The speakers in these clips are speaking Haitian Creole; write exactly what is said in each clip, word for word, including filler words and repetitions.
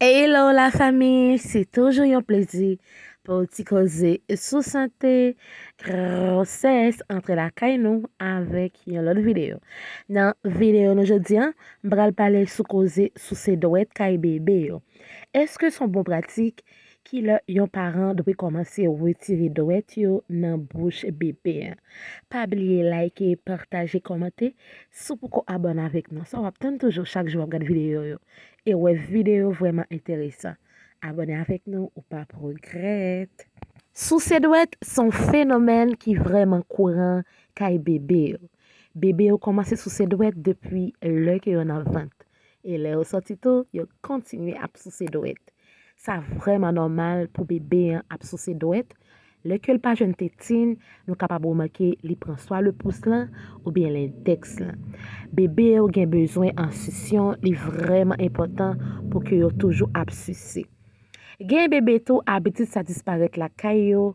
Hello la fanmi, se toujou yon plezi pou ti koze sou sante, gwosès, antre lakay nou avèk yon lòt videyo. Nan videyo nou jodi a, m pral pale sou koze souse dwèt kay bebe yo. Èske se yon bon pratik? Kilè yon paran dwe kòmanse retire dwèt yo nan bouch bebe a? Pa bliye like, pataje, kòmante. Si w poko abòne avèk nou, sa w ap tann toujou chak jou w ap gade videyo yo. E wè videyo vrèman enteresan. Abòne avèk nou, ou p ap regrèt. Souse dwèt se yon fenomèn ki vrèman kouran kay bebe yo. Bebe yo kòmanse souse dwèt depi lè ke yo nan vant. E lè yo sòti tou, yo kontinye ap souse dwèt. Sa vrèman nòmal pou bebe an ap souse dwèt. Lè ke l pa jwenn tetin, nou kapab remake li pran swa le pous lan oubyen lendèks lan. Bebe yo gen bezwen an sisyon, li vrèman enpòtan pou ke yo toujou ap sise. Gen bebe tou, abitid sa disparèt lakay yo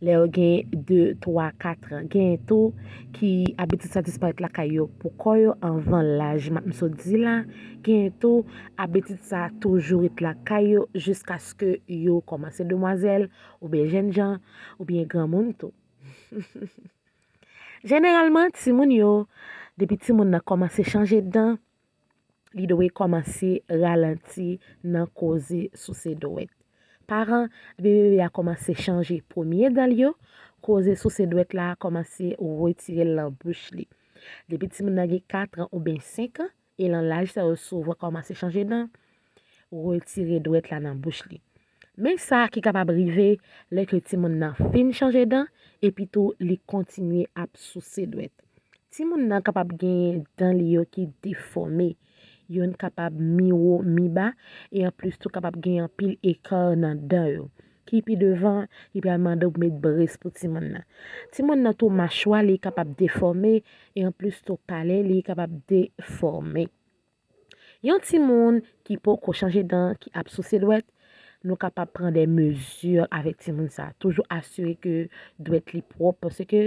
lè yo gen de, twa, kat an. Gen tou ki abitid sa disparèt lakay yo pou kò yo anvan laj m ap m sot di la. Gen tou abitid sa toujou ret lakay yo jiskaske yo kòmanse demwazèl, oubyen jènjan, oubyen granmoun tou. Jeneralman, timoun yo, depi timoun nan kòmanse chanje dan, li dwe kòmanse ralanti nan koze souse dwèt. Paran, depi bebe a kòmanse chanje premye dan l yo, koze souse dwèt la kòmanse retire l nan bouch li. Depi timoun nan gen kat an oubyen senk an, e nan laj sa yo souvan kòmanse chanje dan, retire dwèt la nan bouch li. Men sa ki kapab rive lè ke timoun nan fin chanje dan, epi tou li kontinye ap souse dwèt. Timoun nan kapab gen dan li yo ki defòme. Youn kapab mi wo, mi ba, e anplis tou kapab gen anpil eka nan dan yo. Ki pi devan, ki pral mande w met brez pou timoun nan. Timoun nan tou machwa li kapab defòme, e anplis tou palè li kapab defòme. Yon timoun ki poko chanje dan, ki ap souse dwèt, nou kapab pran de mezi avèk timoun sa. Toujou asire ke dwèt li pwòp, paske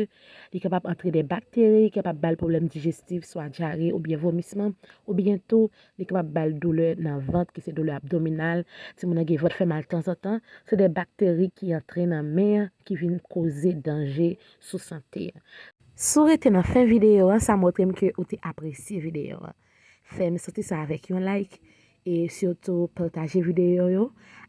li kapab antre de bakteri, li kapab ba l pwoblèm dijestif, swa dyare oubyen vomisman, oubyen tou li kapab ba l doulè nan vant, ki se doulè abdominal. Timoun nan gen vant fè mal tanzantan. Se de bakteri ki antre nan men an, ki vin koze danje sou sante an. Si w rete nan fen videyo an, sa montre m ke ou te apresye videyo an. Fè m santi sa avèk yon like e sitou pataje videyo yo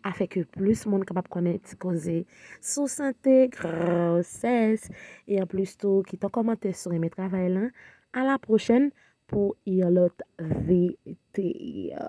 afin ke plis moun kapab konnen ti koze sou sante, gwosès, e anplis tou kite yon kòmantè si w renmen travay lan. A la pwochèn pou yon lòt videyo.